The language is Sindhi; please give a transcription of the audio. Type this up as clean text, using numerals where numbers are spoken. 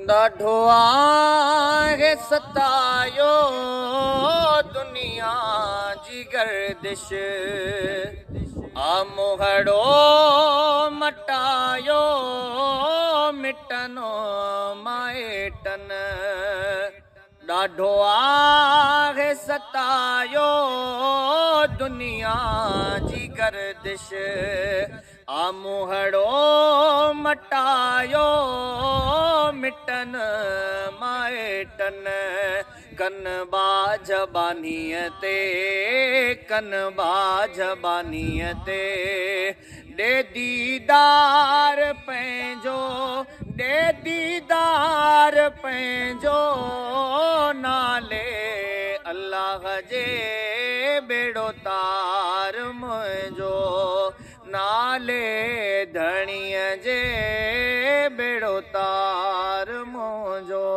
ڏاڍو آهي ستايو دنيا جي گردش، آ منهڙو مٽايو مٽن مائٽن. ڏاڍو آهي ستايو دنيا جي گردش، آ منهڙو مٽايو مٽن مائٽن. ڪن ٻاجهه ٻانهيءَ تي، ڪن ٻاجهه ٻانهيءَ تي، ڏي ديدار پنهنجو، ڏي ديدار پنهنجو، نالي الله جي ٻيڙو تار منهنجو، نالي ڌڻيءَ جي ٻيڙو تار منهنجو.